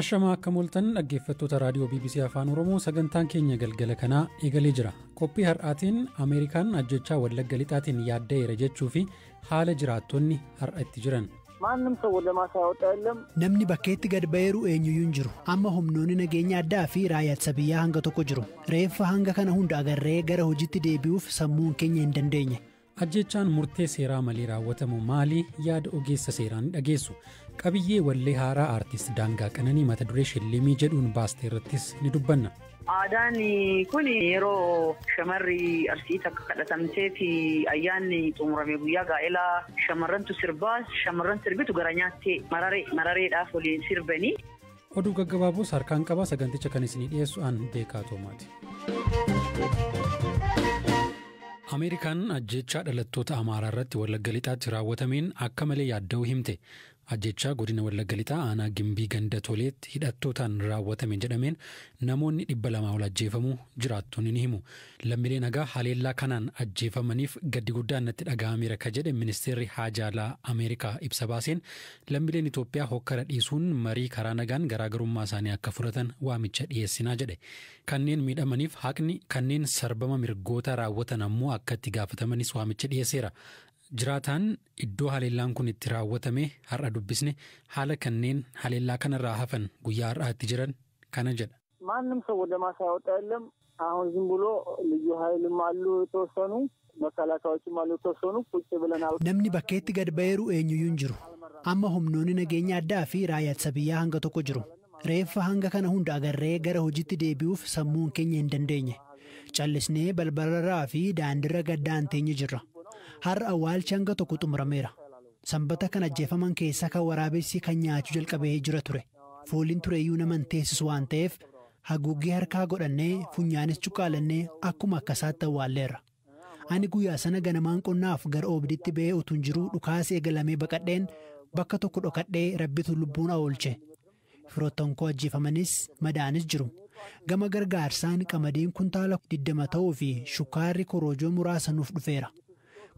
Ashamaa akka mooltan dhaggeeffattoota raadiyoo BBC Afaan Oromoo sagantaan keenya galgala kanaa eegalee jira. Qophii har'aatiin Ameerikaan ajjechaa Wallagga Lixaatiin yaadda'eera jechuu fi haala jiraattonni har'a itti jiran. ማንም ሰው ወደ ማሳ ያወጣ የለም። Namni bakkeetti gad ba'eeru eenyuyyuu hin jiru. Amma humnoonni nageenya addaa fi raayyaa ittisa biyyaa hanga tokko jiru. Reeffa hanga kana hunda agarree gara hojiitti deebi'uuf sammuun keenya hin dandeenye. Ajjechaan murtee seeraa malee raawwatamu maali? Yaada ogeessa seeraa ni dhageessu. Qabiyyee wallee haaraa aartist Daangaa Qananii mata duree Shillimii jedhuun baaste irrattis ni dubbanna. Aadaan kun yeroo shamarri arsii takka kadhatamtee fi ayyaanni xumurame guyyaa gaa'elaa shamarrantu sirbaa shamarran sirbitu gara nyaattee marareedhaaf waliin sirbanii. Oduu gaggabaaboos harkaan qabaa saganticha kan isinii dhiyeessu aan Beekaa Toomaati. Ameerikaan ajjechaa dhalattoota Amaaraa irratti Wallagga Lixaatti raawwatameen akka malee yaadda'uu himte. Ajjechaa godina Wallagga Lixaa aanaa Gimbii ganda Toleetti hidhattootaan raawwatame jedhameen namoonni 200 ol ajjeefamuu jiraattonni ni himu. Lammiilee nagaa haleellaa kanaan ajjeefamaniif gaddi guddaan natti dhaga'ameera ka jedhe ministeerri haajaalaa Ameerikaa ibsa baaseen lammiileen Itoophiyaa hokkara dhiisuun marii karaa nagaan garaagarummaa isaanii akka furatan waamicha dhiyeessinaa jedhe. Kanneen miidhamaniif haqni kanneen sarbama mirgoota raawwatan ammoo akka itti gaafatamanis waamicha dhiyeesseera. Jiraataan iddoo haleellaan kun itti raawwatame har'a dubbisne haala kanneen haleellaa kanarraa hafan guyyaa har'aatti jiran kana jedha. ማንም ሰው ወደ ማሳ ያወጣ የለም። አሁን ዝም ብሎ ልዩ ኃይልም አሉ የተወሰኑ መከላከያዎችም አሉ የተወሰኑ ቁጭ ብለናል። Namni bakkeetti gad ba'eeru eenyuyyuu hin jiru. Amma humnoonni nageenya addaa fi raayyaa ittisa biyyaa hanga tokko jiru. Reeffa hanga kana hunda agarree gara hojiitti deebi'uuf sammuun keenya hin dandeenye. Callisnee balbalarraa fi daandiirra gaddaan teenye jirra. Har'a awwaalchi hanga tokko xumurameera. Sanbata kan ajjeefaman keessaa kan waraabessi kan nyaachuu jalqabee jira ture. Fooliin tureeyyuu nama hin teessisu waan ta'eef haguuggee harkaa godhannee funyaanis cuqqaalannee akkuma akkasaatti awwaalleerra. Ani guyyaa sana ganamaan qonnaaf gara oobdiitti ba'ee utuun jiruu dhukaas eegalamee baqadheen bakka tokko dhokadhee rabbitu lubbuun oolche. Firoottan koo ajjeefamanis madaanis jiru. Gama gargaarsaan qamadiin kuntaala 20 ta'uu fi shukkaarri korojoo muraasa nuuf dhufeera.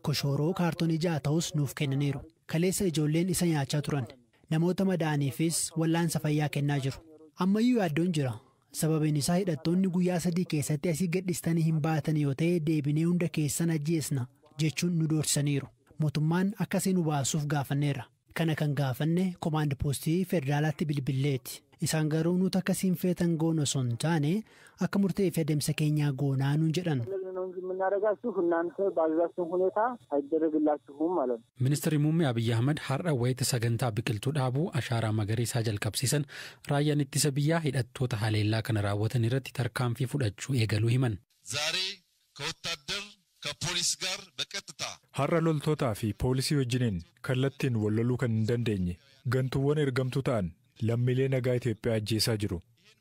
Koshooroo kaartoonii 6 ta'us nuuf kennaniiru. Kaleessa ijoolleen isa nyaachaa turan. Namoota madaaniifis wallaansa fayyaa kennaa jiru. Ammayyuu yaaddoon jira. Sababiin isaa hidhattoonni guyyaa 3 keessatti asii gadhistanii hin baatan yoo ta'e deebinee hunda keessan ajjeesna jechuun nu doorsisaniiru. Mootummaan akkasii nu baasuuf gaafanneerra. Kana kan gaafanne komaand poostii federaalaatti bilbilleeti. Isaan garuu nuti akkasiin feetan goona osoo hin taane akka murtee fi adeemsa keenyaa goonaa nuun jedhan. ነው እንጂ የምናደርጋችሁ እናንተ ባዘዛችሁን ሁኔታ አይደረግላችሁም ማለት ነው። Ministeerri Muummee Abiyyi Ahmad har'a wayita sagantaa biqiltuu dhaabuu ashaaraa magariisaa jalqabsiisan raayyaan ittisa biyyaa hidhattoota haleellaa kana raawwatan irratti tarkaanfii fudhachuu eegaluu himan. ዛሬ ከወታደር ከፖሊስ ጋር በቀጥታ Har'a loltootaa fi poolisii wajjiniin kallattiin wal loluu kan hin dandeenye gantuuwwan ergamtuu ta'an lammiilee nagaa Itoophiyaa ajjeesaa jiru.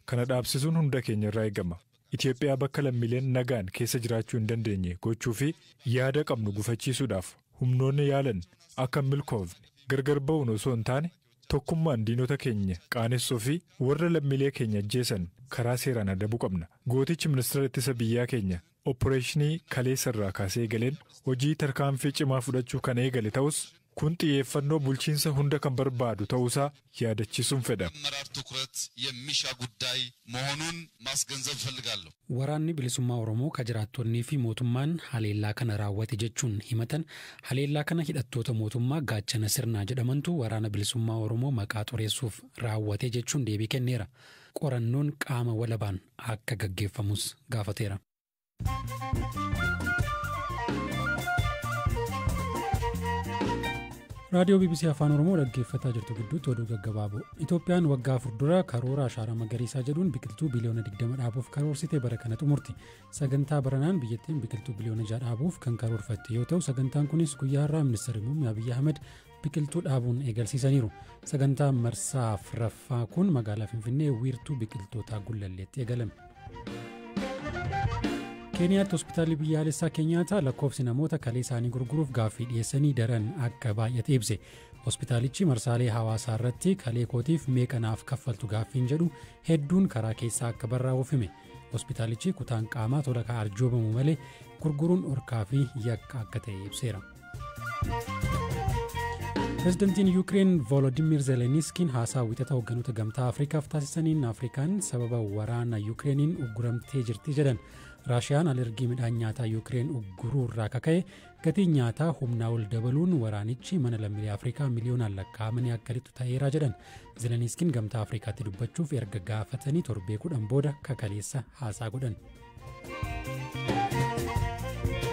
Kana dhaabsisuun hunda keenya irraa eegama. Itoophiyaa bakka lammiileen nagaan keessa jiraachuu hin dandeenye gochuu fi yaada qabnu gufachiisuudhaaf humnoonni yaalan akka hin milkoofne gargar ba'uun osoo hin taane tokkummaan diinota keenya qaanessuu fi warra lammiilee keenya ajjeesan karaa seeraan adabuu qabna. Gootichi ministeera ittisa biyyaa keenya opporeeshinii kaleessa irraa kaasee eegaleen hojii tarkaanfii cimaa fudhachuu kan eegale ta'us kun xiyyeeffannoo bulchiinsa hunda kan barbaadu ta'uusaa yaadachiisuun fedha. አመራር ትኩረት የሚሻ ጉዳይ መሆኑን ማስገንዘብ እፈልጋለሁ። Waraanni bilisummaa Oromoo ka jiraattonnii fi mootummaan haleellaa kana raawwate jechuun himatan haleellaa kana hidhattoota mootummaa gaachana sirnaa jedhamantu waraana bilisummaa Oromoo maqaa xureessuuf raawwate jechuun deebii kenneera. Qorannoon qaama walabaan akka gaggeeffamus gaafateera. Raadiyoo BBC Afaan Oromoo dhaggeeffataa jirtu gidduutti oduu gaggabaaboo. Itoophiyaan waggaa 4 dura karoora ashaaraa magariisaa jedhuun biqiltuu biliyoona 20 dhaabuuf karoorsite bara kana xumurti. Sagantaa baranaan biyyattiin biqiltuu biliyoona 6 dhaabuuf kan karoorfatte yoo ta'u sagantaan kunis guyyaa har'aa ministeerri muummee Abiyyi Ahmed biqiltuu dhaabuun eegalsiisaniiru. Sagantaa marsaa 4ffaa kun magaalaa Finfinnee wiirtuu biqiltootaa Gullalleetti eegalame. Keeniyaatti hospitaalli biyyaalessaa Keenyaataa lakkoofsi namoota kalee isaanii gurguruuf gaaffii dhiyeessanii daran akka baay'ate ibse. Hospitaalichi marsaalee hawaasaa irratti kalee kootiif meeqa naaf kaffaltu gaaffiin jedhu hedduun karaa keessaa akka barraa'uuf hime. Hospitaalichi kutaan qaamaa tola kan arjoomamu malee gurguruun dhorkaa fi yakka akka ta'e ibseera. Pireezidantiin Yuukireen Voolodimir Zeeleniskiin haasaa wixata hogganoota Gamtaa Afrikaaf taasisaniin Afrikaan sababa waraana Yuukireeniin ugguramtee jirti jedhan. Raashiyaan alergii midhaan nyaataa Yuukireen ugguruu irraa kaka'e gatiin nyaataa humnaa ol dabaluun waraanichi mana lammiilee Afrikaa miliyoonaan lakkaa'amanii akka lixu ta'eera jedhan. Zeeleniskiin Gamtaa Afrikaatti dubbachuuf erga gaafatanii torbee 10 booda kakaleessa haasaa godhan.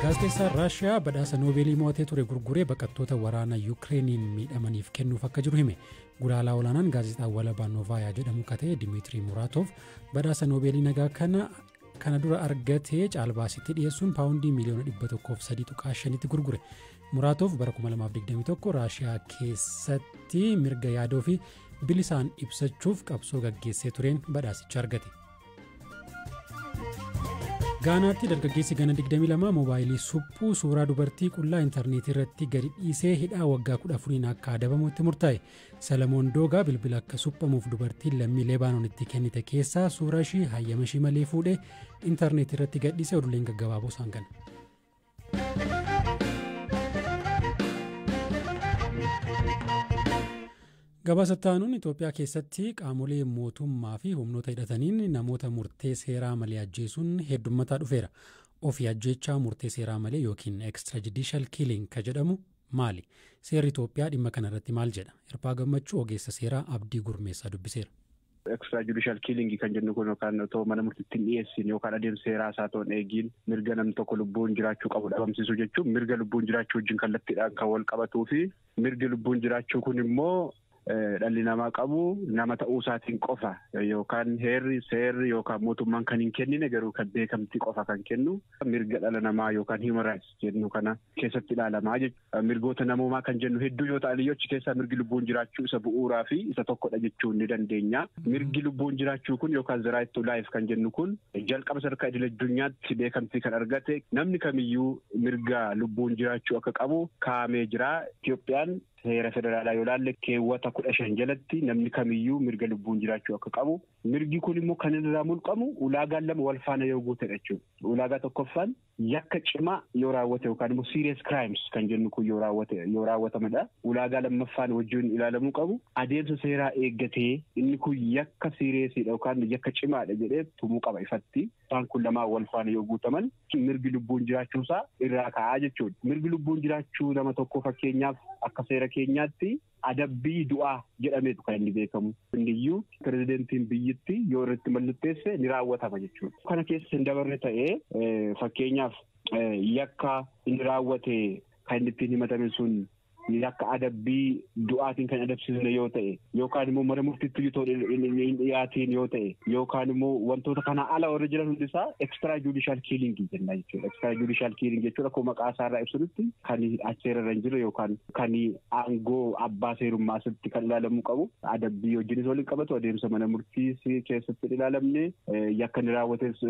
Gaazexeessaan Raashiyaa badhaasa Noobeelii mo'atee ture gurguree baqattoota waraana Yuukireeniin miidhamaniif kennuuf akka jiru hime. Gulaalaa olaanaan gaazexaa walabaa Noovaayaa jedhamu akka ta'e Dimiitirii Muraatoof badhaasa Noobeelii nagaa kana dura argatee caalbaasitti dhiyeessuun paawundii miliyoona 103.5tti gurgure. Muraatoof bara 2021 Raashiyaa keessatti mirga yaadoo fi bilisaan ibsachuuf qabsoo gaggeessee tureen badhaasicha argate. Gaanaatti dargaggeessi gana 22 moobaayilii suphuu suuraa dubartii qullaa intarneetii irratti gadi dhiisee hidhaa waggaa 14 akka adabamu itti murtaa'e. Salamoon Doogaa bilbila akka suphamuuf dubartiin lammii Lebaanoon itti kennite keessaa suuraa ishii hayyama ishii malee fuudhee intarneetii irratti gadhiise. Oduuleen gaggabaaboo isaan kana. Gabaasa taanuun Itoophiyaa keessatti qaamolee mootummaa fi humnoota hidhataniin namoota murtee seeraa malee ajjeesuun heddummataa dhufeera. Ofii ajjeechaa murtee seeraa malee yookiin extrajudicial killing ka jedhamu maali? Seerri Itoophiyaa dhimma kana irratti maal jedha? Hirphaa Gammachuu ogeessa seeraa Abdii Gurmeessaa dubbiseera. Extrajudicial killing kan jennu kun yookaan otoo mana murtiitti hin dhiyeessin yookaan adeemsa seeraa isaa ta'uun eegiin mirga namni tokko lubbuun jiraachuu qabu dhabamsiisuu jechuun mirga lubbuun jiraachuu wajjin kallattiidhaan kan wal qabatuu fi mirgi lubbuun jiraachuu kun immoo dhalli namaa qabu nama ta'uu isaatiin qofa yookaan heerri seerri yookaan mootummaan kan hin kennine garuu kan beekamtii qofa kan kennu mirga dhala namaa yookaan human rights jennu kana keessatti ilaalamaa jechuudha. Mirgoota namoomaa kan jennu hedduu yoo ta'an iyyuu achi keessaa mirgi lubbuun jiraachuu isa bu'uuraa fi isa tokkodha jechuu ni dandeenya. Mirgi lubbuun jiraachuu kun yookaan the right to life kan jennu kun jalqaba sadarkaa idil addunyaatti beekamtii kan argate namni kamiyyuu mirga lubbuun jiraachuu akka qabu kaa'amee jira. Itoophiyaan seera federaalaa yoo ilaalle keewwata 15 jalatti namni kamiyyuu mirga lubbuun jiraachuu akka qabu. Mirgi kun immoo kan irraa mulqamu ulaagaan lama wal faana yoo guutedha jechuudha. Ulaagaa tokkoffaan yakka cimaa yoo raawwate yookaan immoo serious crimes kan jennu kun yoo raawwate yoo raawwatamedha. Ulaagaa lammaffaan wajjin ilaalamuu qabu adeemsa seeraa eeggatee inni kun yakka seriousidha yookaan yakka cimaadha jedhee tumuu qaba ifatti. Isaan kun lamaan wal faana yoo guutaman mirgi lubbuun jiraachuusaa irraa ka'aa jechuudha. Mirgi lubbuun jiraachuu nama tokko fakkeenyaaf akka seera keenyaatti adabbii du'aa jedhameetu kan inni beekamu. Inniyyuu pirezidentiin biyyatti yoo irratti mallatteesse ni raawwatama jechuudha. Kana keessa hin dabarre ta'ee fakkeenyaaf yakka inni raawwate kan inni ittiin himatame sun yakka adabbii du'aatiin kan adabsiisne yoo ta'e yookaan immoo mana murtiitti yoo hin dhiyaatiin yoo ta'e yookaan immoo wantoota kana ala warra jiran hundisaa extra judicial killing jenna jechuudha. Extra judicial killing jechuudha akkuma maqaa isaarraa ibsutti kan seerarra hin jirre yookaan kan aangoo abbaa seerummaa asitti kan ilaalamuu qabu adabbii wajjinis waliin qabatu adeemsa mana murtii keessatti ilaalamne yakka inni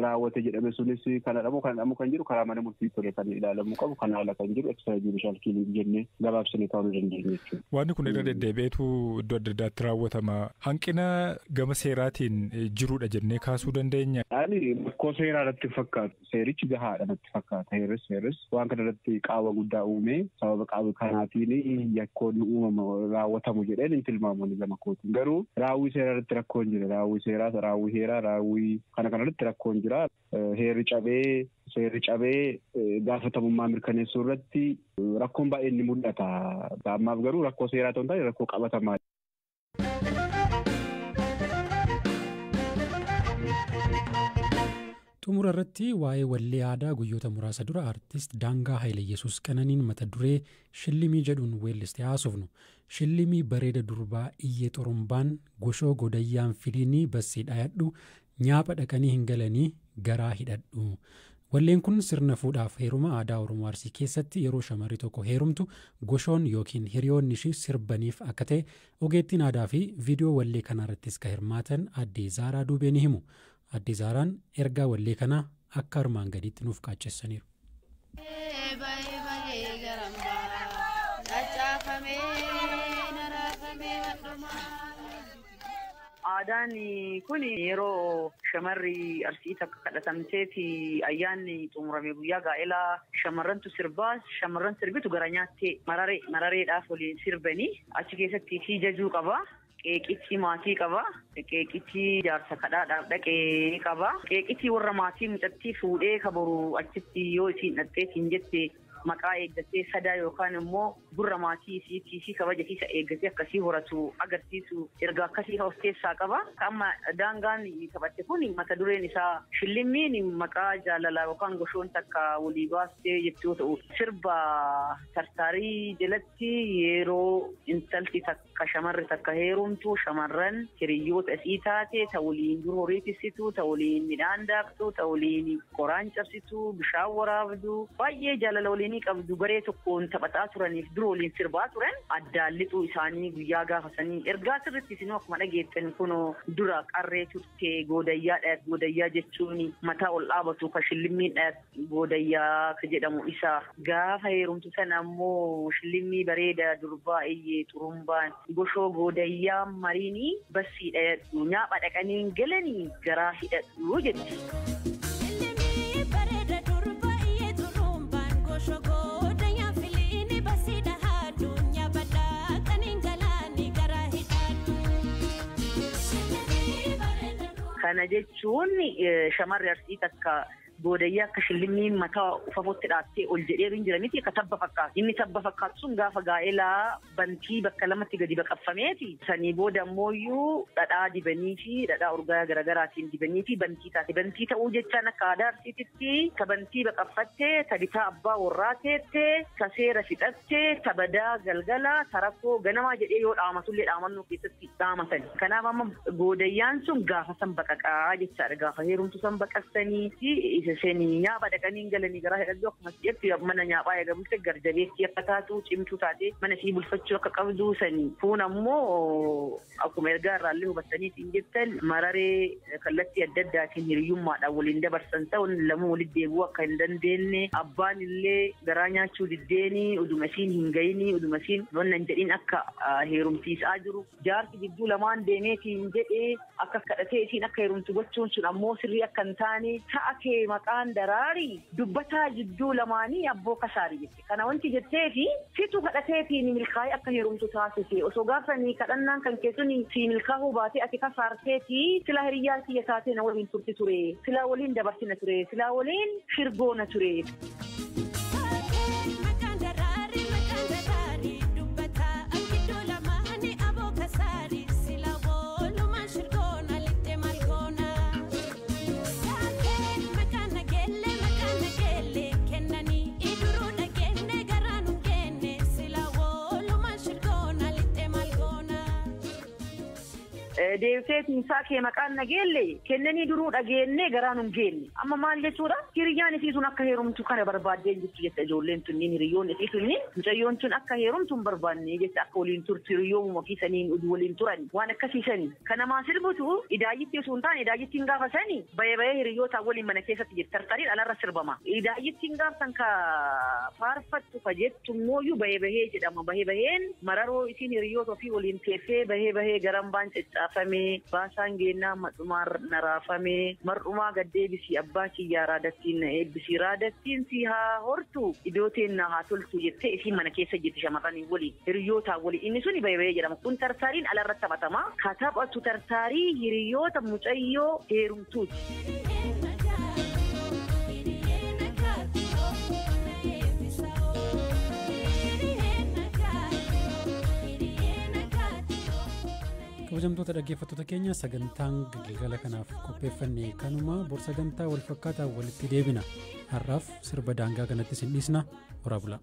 raawwate jedhame sunis kana dhamu kan jiru karaa mana murtii ture kan ilaalamuu qabu kan haala kan jiru extra judicial killing jennee gabaabsine Wanni kun irra deddeebi'eetu iddoo adda addaatti raawwatama. Hanqina gama seeraatiin jirudha jennee kaasuu dandeenya. Ani rakkoo seeraa irratti fakkaatu. Seerichi gahaadha natti fakkaata. Heerris waan kana irratti qaawwa guddaa uume sababa qaawwa kanaatiin yakkoonni uumama raawwatamu jedheen hin tilmaamu gama kootiin. Garuu raawwii seeraa irratti rakkoon jira. Raawwii seeraa, raawwii heeraa, raawwii kana irratti rakkoon jira. Heerri cabee seerri cabee gaafatamummaa mirkaneessuu irratti rakkoon baay'een ni mul'ata. Ammaaf garuu rakkoo seeraa ta'uu hin taane rakkoo qabatamaa. Xumura irratti waa'ee wallee aadaa guyyoota muraasa dura aartist Daangaa Haayileyyesuus Qananiin mata duree Shillimii jedhuun weelliste haasofnu. Shillimii bareeda durbaa iyyee xurumbaan goshoo godayyaan filiinii bassii dhayadhu nyaapha dhaqanii hin galanii garaa hidhadhu. Walleen kun sirna fuudhaaf heeruma aadaa Oromoo Arsii keessatti yeroo shamarri tokko heerumtu goshoon yookiin hiriyoonni ishii sirbaniif akka ta'e ogeettiin aadaa fi viidiyoo wallee kanarrattis kan hirmaatan Addee Zaaraa Duubee ni himu. Addee Zaaraan ergaa wallee kanaa akka armaan gadiitti nuuf qaaccessaniiru. Aadaan kun yeroo shamarri Arsii takka kadhatamtee fi ayyaanni xumurame guyyaa gaa'elaa shamarrantu sirbaa, shamarran sirbitu gara nyaattee marareedhaaf waliin sirbanii achi keessatti fi jajuu qaba. Qeeqichi maatii qaba. Qeeqichi jaarsa kadhaadhaaf dhaqee qaba. Qeeqichi warra maatii mucattii fuudhee kaboru achitti yoo isiin dhattee siin jette maqaa eeggatee sadaa yookaan immoo gurra maatii isiitii fi kabaja isa eeggatee akkasii horatu agarsiisu erga akkasii of keessaa qaba. Amma daangaan taphatte kun mata dureen isaa shillimmiin maqaa jaalalaa yookaan goshoon takka walii baastee jechuu ta'u sirba tartaarii jalatti yeroo intalti takka shamarri takka heerumtu shamarran hiriyoota isii taate ta waliin dur horii tissitu, ta waliin midhaan daaktu, ta waliin qoraan cabsitu, bishaan waraabdu, baay'ee jaalala waliin qabdu garee tokkoon taphataa turaniif dur waliin sirbaa turan addaan lixuu isaanii guyyaa gaafasanii ergaa sirriitti isinuu akkuma dhageettan kunoo dura qarree turte goodayyaa dhayat. Goodayyaa jechuun mataa ol dhaabatu ka shillimmiin dhayat goodayyaa ka jedhamu isa gaafa heerumtu sana ammoo shillimmii bareeda durbaa iyyee xurumbaan goshoo goodayyaa mariinii bassii dhayadhu nyaapha dhaqaniin galanii garaa hidhadhu jetti. Kana jechuun shamarri Arsii takka goodayyaa akka shillimmiin mataa ufafotti dhaattee ol jedhee hin jira miti, akka tabba fakkaatu. Inni tabba fakkaatu sun gaafa gaa'elaa bantii bakka lamatti gadi baqaffameeti. Sanii booda ammoo dhadhaa dibanii fi dhadhaa urgaa garaagaraatiin dibanii fi bantii taate. Bantii ta'uu jechaan akka aadaa Arsiititti ta bantii baqaffattee, ta bitaa abbaa warraa teettee, ta seera fixattee, ta badaa galgalaa, ta rakkoo ganamaa jedhee yoo dhaamatullee dhaamannoo keessatti dhaamatan. Kanaaf amma goodayyaan sun gaafa san baqaqaa jechaadha. Gaafa heerumtu san baqassanii fi seenii nyaapha dhaqanii galanii garaa hidhadhu akkuma jettu mana nyaaphaa eega bulte garjabeettii akka taatu cimtuu taate mana sii bulfachuu akka qabdu sanii. Kun ammoo akkuma ergaa irraallee hubattaniitiin jettan mararee kallattii adda addaatiin hiriyyummaadhaan waliin dabarsan ta'uun lamuu walitti deebi'uu akka hin dandeenye abbaan illee garaa nyaachuu diddeenii uduma isiin hin gayinii uduma isiin wanna hin jedhin akka heerumsiisaa jiru jaarsi gidduu lamaan deemeetiin jedhee akka kadhatee isiin akka heerumtu gochuun sun ammoo sirrii akka hin taane ta'a kee maqaan daraarii dubbataa jidduu lamaanii abboo kasaarii jette. Kana wanti jettee fi situ kadhateetiin milkaa'ee akka heerumtu taasise osoo gaafanii kadhannaan kan keessun si milkaa'uu baatee ati kasaarteetii silaa hiriyyaa kiyya taatee na waliin turti ture, silaa waliin dabarsina ture, silaa waliin shirgoona ture. Deebisee isaa kee maqaan nageelle kennanii duruu dhageenne garaa nun geenne. Amma maal jechuudha? Hiriyyaan isii sun akka heerumtu kana barbaaddeen jirtu jette ijoolleen tunniin hiriyyoon isii tunniin mucayyoon tun akka heerumtu hin barbaanne jette akka waliin turtu hiriyyoomuma ofiisaniin waliin turan waan akkasiisanii. Kanamaa sirbitu idaayyitti osoo hin taane idaayyittiin gaafa sanii bahee bahee hiriyyootaa waliin mana keessatti jirti. Tartariin alarra sirbama. Idaayyittiin gaafsan ka faarfattu ka jettu immooyyuu bahee bahee jedhama. Bahee baheen mararoo isiin hiriyyoota ofii waliin teessee bahee bahee garambaan caccaafame baasaan geennaa madhumaa naraafame mar'umaa gaddeebisii abbaa kiyyaa raadattiin na eebbisii raadattiin si haa hortu idooteen na haa toltu jettee isiin mana keessa jirti shamarranii waliin hiriyyootaa waliin inni suni bahee bahee jedhama. Kun tartaariin alarra taphatama. Ka taphatu tartaarii hiriyoota mucayyoo heerumtuuti. Kabajamtoota dhaggeeffattoota keenya sagantaan galgala kanaaf qopheeffanne kanuma bor sagantaa wal fakkaataa walitti deebina. Har'aaf sirba daangaa kanatti isin dhiisna. Horaa bulaa.